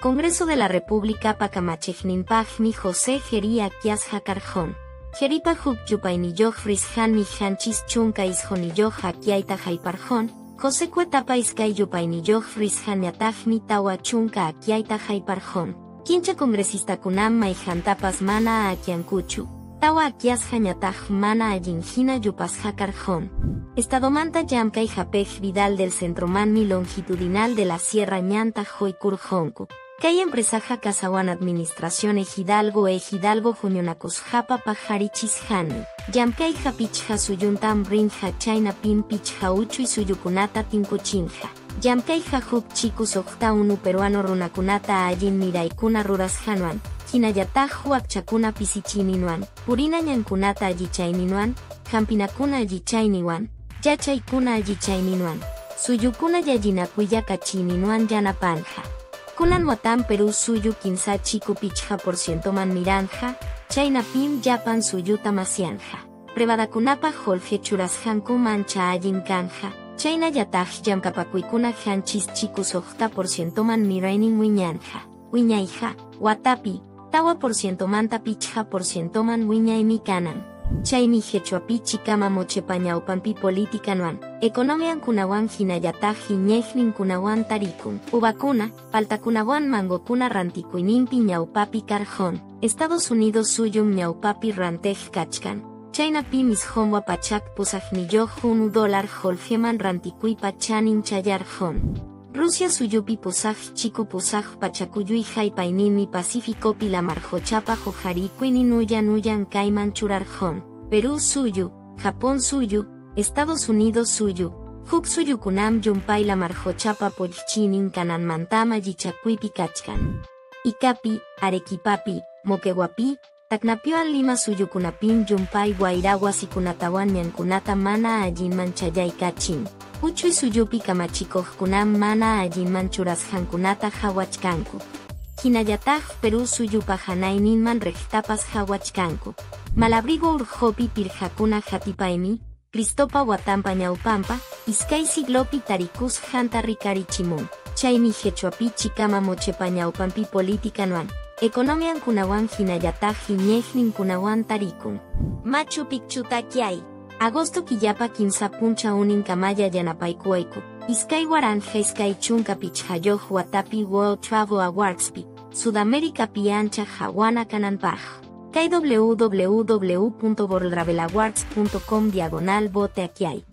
Congreso de la República pakamachejninpaqmi José Jerí akyasqa karqon. Jeripa huk yupayniyuq risqanmi 79 akyayta hayparqon, José Cuetapa iskay yupayniyuq risqanñataqmi 40 akyayta hayparqon. 15 congresistakunam mayqantapas mana akyankuchu, 4 akyasqañataq mana allinhina yupasqa karqon. Estadomanta llamkay hapej Vidal del Centromanmi longitudinal de la Sierra ñanta huykurqonku. Kay empresaqa kasawan Administración Ejidalgo Ejidalgo huñunakusqapa pajarichisqanmi. Llamkayqa pichqa suyuntam rinqa chaynapim pichqa uchuy suyukunata tinkuchinqa. Llamkayqa huk chiku 61 peruano runakunata allin miraykuna rurasqanwan, hinallataq wakchakuna pisichiyninwan, purina ñankunata allichayninwan, hampinakuna allichayninwan, yachaykuna allichayninwan, suyukuna yallinakuylla kachiyninwan yanapanqa. Kunan watan Perú suyu 3.5% man miranja, chaynapim llapan suyuta masianja. Privadakunapa qullqi churasqanku mancha allin kanja, chaynallataq llamkapakuykuna 7.6% man miraynin wiñanja. Wiñayqa, watapi, 4% manta 5% man wiñaymi kanan. Chaymi Quechuapi chikama Mochepa ñawpanpi politikanwan, economiankunawan hinallataq iñiqninkunawan tarikun. Uvakuna, paltakunawan mangokuna rantikuyninpi ñawpapi karqon. Estados Unidos suyum ñawpapi rantiq kachkan. Chaynapim $981 qullqiman rantikuypa chanin chayarqon. Rusia suyupi 8.8 pachakuyuy haypayninmi Pacificopi lamarqochapa huqarikuynin uyan uyan kayman churarqon. Perú suyu, Japón suyu, Estados Unidos suyu, huk suyukunam llumpay lamarqochapa purichinin kananmantam allichakuypi kachkan. Icapi, Arequipapi, Moqueguapi, Tacnapiwan Lima suyukunapim llumpay wayra wasikunatawan ñankunata mana allinman chayaykachin. Uchuy suyupi kamachikuqkunam mana allinman churasqankunata hawachkanku. Hinallataq Perú suyupa hanayninman riqtapas hawachkanku. Malabrigo urqupi pirqakuna hatipaymi, Cristopa watanpa ñawpanpa, iskay siglopi tarikusqanta rikarichimun. Chaymi Quechuapi chikama Mochepa ñawpanpi politikanwan, economiankunawan hinallataq iñiqninkunawan tarikun. Machu Picchu takyay. Agosto killapa 3 punchawnin kamalla yanapaykuwayku. 2025 watapi World Travel Awardspi, Sudaméricapi ancha hawana kananpaq. Kay www.worldtravelawards.com /vote akyay.